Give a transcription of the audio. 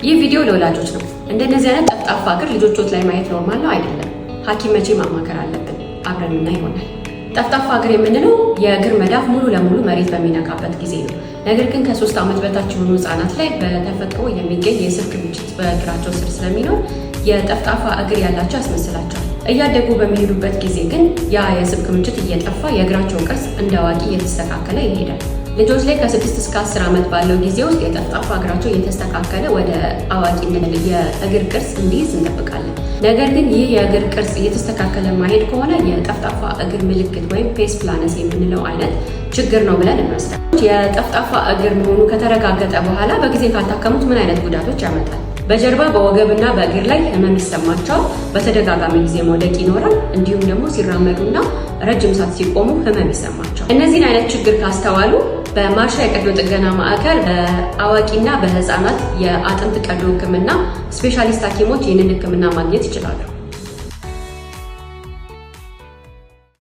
ይህ ቪዲዮ ለወላጆች ነው። እንደነዚህ አይነት ጠፍጣፋ እግር ልጆቾት ላይ ማየት normal ነው አይደለም? ሐኪም መቼ ማማከር አለብን? አብረን እናይ ይሆናል። ጠፍጣፋ እግር የምንለው የእግር መዳፍ ሙሉ ለሙሉ መሬት በሚነካበት ጊዜ ነው። ነገር ግን ከ3 ዓመት በታች የሆኑ ህጻናት ላይ በተፈጥሮ የሚገኝ የስብ ክምችት በእግራቸው ስር ስለሚኖር የጠፍጣፋ እግር ያላቸው ያስመስላቸዋል። እያደጉ በሚሄዱበት ጊዜ ግን ያ የስብ ክምችት እየጠፋ የእግራቸው ቅርጽ እንደ አዋቂ እየተስተካከለ ይሄዳል። ልጆች ላይ ከ6 እስከ 10 ዓመት ባለው ጊዜ ውስጥ የጠፍጣፋ እግራቸው እየተስተካከለ ወደ አዋቂነት የእግር ቅርጽ እንዲይዝ እንጠብቃለን። ነገር ግን ይህ የእግር ቅርጽ እየተስተካከለ ማይሄድ ከሆነ የጠፍጣፋ እግር ምልክት ወይም pes planus የምንለው አይነት ችግር ነው ብለን እንወስዳለን። የጠፍጣፋ እግር መሆኑ ከተረጋገጠ በኋላ በጊዜ ካልታከሙት ምን አይነት ጉዳቶች ያመጣል? በጀርባ፣ በወገብና በእግር ላይ ህመም ይሰማቸዋል። በተደጋጋሚ ጊዜ መውደቅ ይኖራል። እንዲሁም ደግሞ ሲራመዱና ረጅም ሰዓት ሲቆሙ ህመም ይሰማቸዋል። እነዚህን አይነት ችግር ካስተዋሉ በማርሻ የቀዶ ጥገና ማዕከል በአዋቂና በህፃናት የአጥንት ቀዶ ህክምና specialist ሐኪሞች ይህንን ህክምና ማግኘት ይችላሉ።